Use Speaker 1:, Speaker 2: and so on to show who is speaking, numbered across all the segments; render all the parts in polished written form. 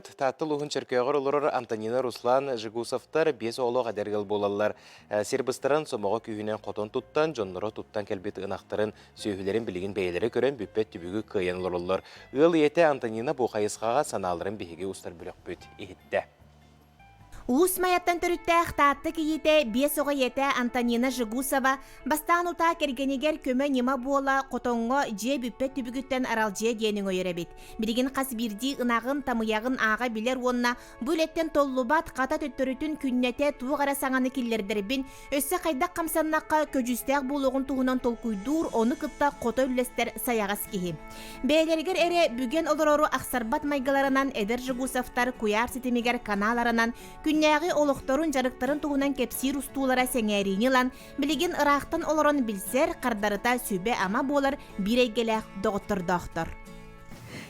Speaker 1: Таатта улууһун Чөркөөҕөр олорор Антонина Руслан Жегусовтар биэс оҕолоох эдэр ыал буолаллар. Сир быстаран, сомоҕо күүһүнэн хотон туттан, дьонноро туттан кэлбит ынахтарын, сүөһүлэрин билигин бэйэлэрэ көрөн бүппэт түбүгү кыайан олороллор. Ыал ийэтэ Антонина бу хайысхаҕа санааларын биһиги устар бөлөхпүт иһиттэ.
Speaker 2: Уус Майаттан төрүттээх Таатта кийиитэ биэс оҕо ийэтэ Антонина Жегусова бастаан утаа кэргэнигэр көмө-ньыма буола хотоҥҥо дьиэ бүппэт түбүгүттэн аралдьыйа диэн өҥөйөр эбит. Билигин хас биирдии ынаҕын, тамыйаҕын ааҕа билэр уонна бу үлэттэн толлубат, хата төттөрүтүн күннэтэ туох эрэ саҥаны киллэрдэрбин, өссө хайдах хамсаннахха көдьүүстээх буолуоҕун туһунан толкуйдуур, ону кытта хото үллэстэр сайаҕас киһи. Бэйэлэригэр эрэ бүгэн олорору ахсарбат майгыларынан эдэр Жегусовтар куйаар ситимигэр каналарынан күннээҕи олохторун, дьарыктарын туһунан кэпсиир устуулара сэҥээриини ылан, билигин ыраахтан олорон билсэр, хардарыта сүбэ-ама буолар биир эйгэлээх доҕоттордоохтор.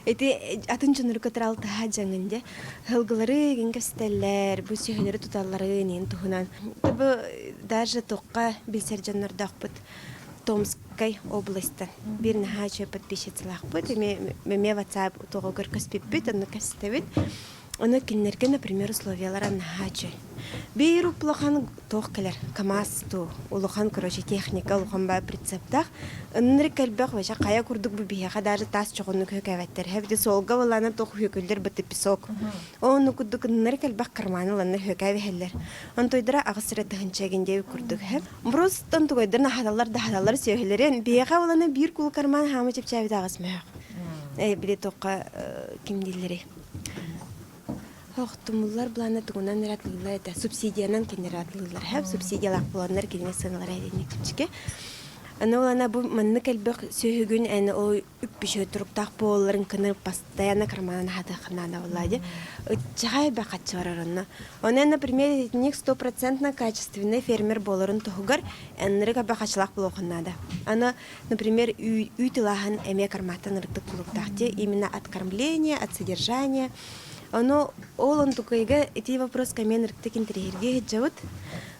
Speaker 3: Ити атын дьоннору кытары алтыһа дьаҥын дьэ сылгылары игин кэстэллэр, бу сүһүннэри туталлары иниин туһунан. Бу даже туохха билсэр дьоннордоохпут Томскай областан. Биир наһаа үчүгэй подписчицалаахпыт. Эмиэ эмиэ WhatsApp туоҕугар көспүппүт, онно кэстэбит. Ону кинилэргэ, например, условиялара наһаа үчүгэй. Биир улахан туох кэлэр, КАМАЗ туу, улахан, короче, техника улахан баа прицептаах. Ынырык элбэх вообще хайа курдук бу биһиэхэ даже таас чоҕунну көкөөбөттөр. Хэбити суолга былаана туох үһүкүллэр быты песок. Ону курдук ынырык элбэх карманы ыланна хөкөөбөһөллөр. Онтойдара аҕыс эрэ тыһынча эгин диэби курдук хэп. Просто онтугайдар наһаталлар да хаталлар сүөһүлэрин. Биһиэхэ уланы биир кул карман хаама чэпчээбит аҕыс мөһөх. Э, били тоққа ким дииллэрий? Охтумуллар былаана тугунан эрэ атылыыллар этэ. Субсидиянан кинилэр атылыыллар. Хэп субсидиялаах буоланнар кинини сыаналара этинник чэпчэки. Аны улана бу маннык элбэх сүөһүгүн эн ол үппүчө туруктаах буолларын кыныр постоянно карманын хатыаххына буолла Ыччаҕай бахаччы барар онно. Онон, например, итинник стопроцентно качественный фермер буоларын туһугар эннерик абахачылаах буолуохун наада. Аны Например, үүт ылааһын эмиэ карматтан ырыттык тулуктаах дии, именно от кормления, от содержания. Ону ол онтукайга ити вопроска мен ырыттык интэриэһиргии сылдьабыт.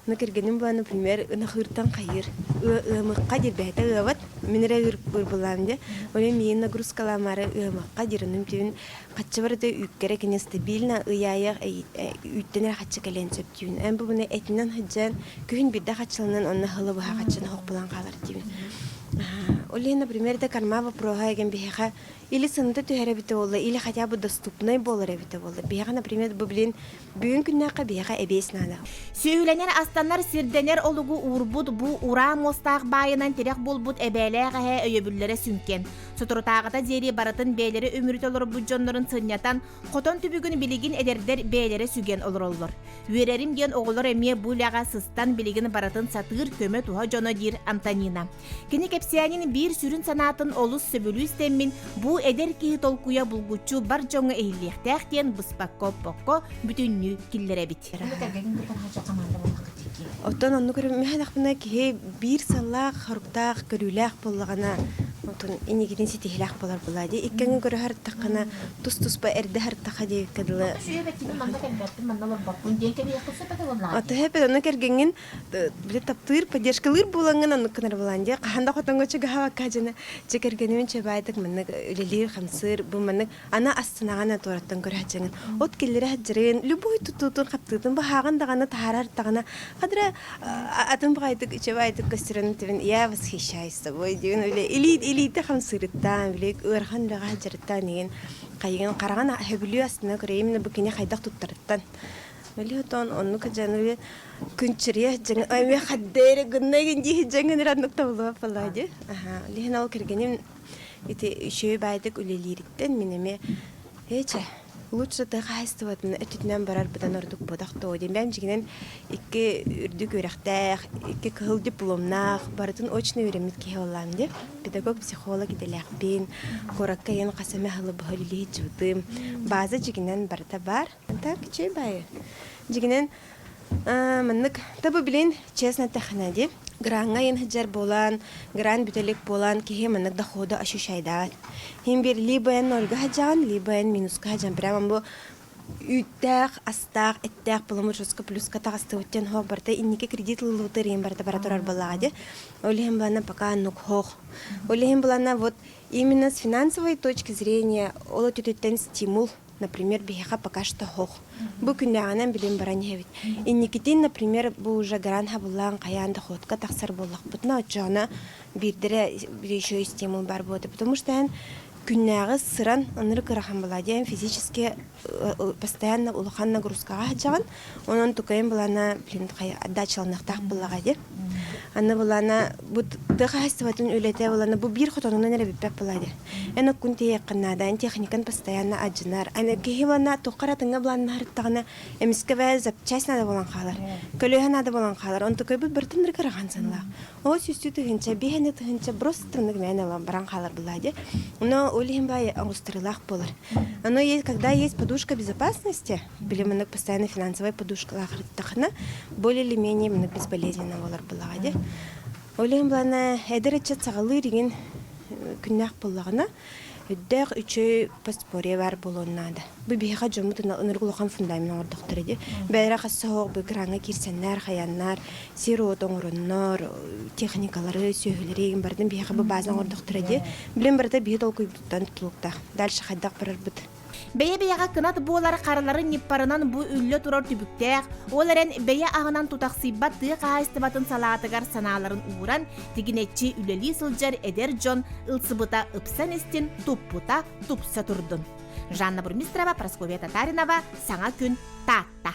Speaker 3: Ну, кэргэним була, например, ынахыыртан хайыр, ыамыкка диир бэйэтэ ыабат, мин эрэ ыыр булаам дии. Ол миин нагрузкаламары ыамыкка диир, онум түүн хаччы барыта үүккэрэ кини стабильно ый аайы үүттэн эрэ хаччы кэлиэн сөп түүн. Эн бу буну этинэн сылдьан, күһүн биирдэ хаччыланан онно хылы быһа хаччыны хоқ булан хаалар диибин. Ол иһин, например, это корма вопроһа эгэн биһиэхэ или сыныта түһэр эбитэ буолла, или хотя бы доступнай буолар эбитэ буолла. Биһиэхэ, например, бу билин бүгүн күннээххэ биһиэхэ эбиэс наада.
Speaker 2: Сүөһүлэнэр, астанар, сирдэнэр олугу уурбут бу ураа муостаах баайынан тирэх буолбут эбээлээх эһэ өйөбүллэрэ сүҥкэн. Соторутааҕыта диэри барытын бэйэлэрэ үмүрүтэ олорбут дьоннорун сынньатан, хотон түбүгүн билигин эдэрдэр бэйэлэрэ сүгэн олороллор. Үөрэрим диэн оҕолор эмиэ бу үлэҕэ сыстан билигин барытын сатыыр көмө-туһа дьоно диир Антонина. Кини кэпсээнин биир сүрүн санаатын олус сөбүлүү истэммин, бу эдэр киһи толкуйа булгуччу бар дьоҥҥо иһиллиэхтээх диэн быспакка-оппокко бүтүннүү киллэрэбит.
Speaker 3: Оттон оннук көрүммэтэхпинэ киһи биир сыллаах, хоруктаах, көрүүлээх буоллаҕына, онтон инникитин ситиһиилээх буолар буолаа дии. Иккиҥҥэ көрө сырыттаххына, тус-туспа эрдэ сырыттахха диэбиккэ дылы. Аты хэппит онно кэргэҥҥин били таптыыр, поддержкалыыр буолаҥҥын оннук гынар буолаан дии. Хаһан да хотоҥҥо чугаһаабакка дьэни дьэ кэргэнибин чөбаайдык маннык үлэлиир, хамсыыр, бу маннык аны астынаҕына туораттан көрө сылдьаҥын от киллэрэ сылдьарын любой тутуутун хаптыытын баһааҕын даҕаны таһаарар даҕаны хадра атын баҕайытык үчүгэйдик көстөрөн тибин я восхищаюсь тобой диэн үлэ илии илиитэ хамсыырыттаан били ыарахан үлэҕэ сылдьарыттаан игин хайыгын хараҕын сөбүлүү астына көрө именно бу кини хайдах туттарыттан били отон оннук дьаныгы күнчүрүйэ дьаҥ эмиэ хаддээри гынна игин дии дьаҥын ыраннык табыллыбат буоллаа дии аха лиһин ол кэргэним Ити үчүгэй баайдык үлэлиириттэн мин эмиэ ээ лучше тыа хаһаайыстыбатын өттүтүнэн барар быдан ордук буотах дуо диэн бэйэм дьиҥинэн икки үрдүк үөрэхтээх, икки кыһыл дипломнаах, барытын очно үөрэммит киһи буоллаҕым дии. Педагог-психолог идэлээхпин, куоракка ийэн хас эмэ сылы быһа үлэлии сылдьыбытым. База дьиҥинэн барыта баар. Так, үчүгэй баайы. Дьиҥинэн Маннык табы билин честно эттэххинэ дии, граҥҥа иһин сылдьар буолан, гран бүтэлик буолан киһи маннык доходу ощущайдаабат. Иһин биир либо эн нольга сылдьаҕын, либо эн минуска сылдьан прямо бу үүттээх, астаах, эттээх боломужуска плюска таҕыстыбыт диэн хоох барыта инники кредит ылыллыбыта иһин барыта бара турар буоллаҕа дии. Ол иһин булана пока оннук хоох. Ол иһин булана вот именно с финансовой точки зрения ол өттүтүттэн стимул. например, биһиэхэ пока что суох. Бу күннээҕинэн билин баран иһэбит. Инникитин, например, бу уже грант хабыллаан хайаан доходка тахсар буоллахпытына, оччоҕуна биирдэрэ еще стимул бар буолуо. Потому что эн күннээҕи сыран ынырык ыарахан буолаа диэн физически постоянно улахан нагрузкаҕа сылдьаҕын. Онон тукайын былаана блин отдачаланыахтаах буоллаҕа дии. Аны былаана бу тыа хаһаайыстыбатын үлэтэ былаана бу биир хотонунан эрэ бүппэт буолаа дии. Эн оккун тиэйиэххин наада, эн техникан постоянно адьынар. Аны киһи былаана туохха эрэ атыҥҥа былааннаһарыттаҕына эмискэ бээ запчасть наада буолан хаалар. Көлүөһэ наада буолан хаалар. Онтукайбыт барытын ырык ырахан саналаах. Ол сүүстүү тыһыынча, биэһэнэ тыһыынча просто тыннык мээнэ ылан баран хаалар буолаа дии. Но ол иһин баай оҥостарыылаах буолар. Оно есть, когда есть подушка безопасности, били маннык постоянно финансовая подушкалаах ырыттахына, более или менее маннык безболезненно буолар буолаҕа дии. Ол иһин былаана эдэр ыччат саҕалыыр игин күннээх буоллаҕына, өйдөөх үчүгэй подспорье баар буолуон наада. Бу биһиэхэ дьоммут ынырык улахан фундамент оҥордохторо дии. Бэйэлэрэ хас соһуох бу граҥҥа киирсэннэр, хайаннар, сир-уот оҥороннор, техникалары, сүөһүлэри игин барытын биһиэхэ бу база оҥордохторо дии. Билин барыта биһи толкуйбуттан тутулуктаах. Дальше хайдах барарбыт?
Speaker 2: Бэйэ-бэйэҕэ кынат буолар хараларын ньыппарынан бу үллэ турар түбүктээх, ол эрэн бэйэ аһынан тутахсыйбат тыа хаһаайыстыбатын салаатыгар санааларын ууран, тигинэччи үлэлии сылдьар эдэр дьон ылсыбыта ыпсан истин, туппута тупса турдун. Жанна Бурмистрова, Прасковья Татаринова, Саҥа күн, Таатта.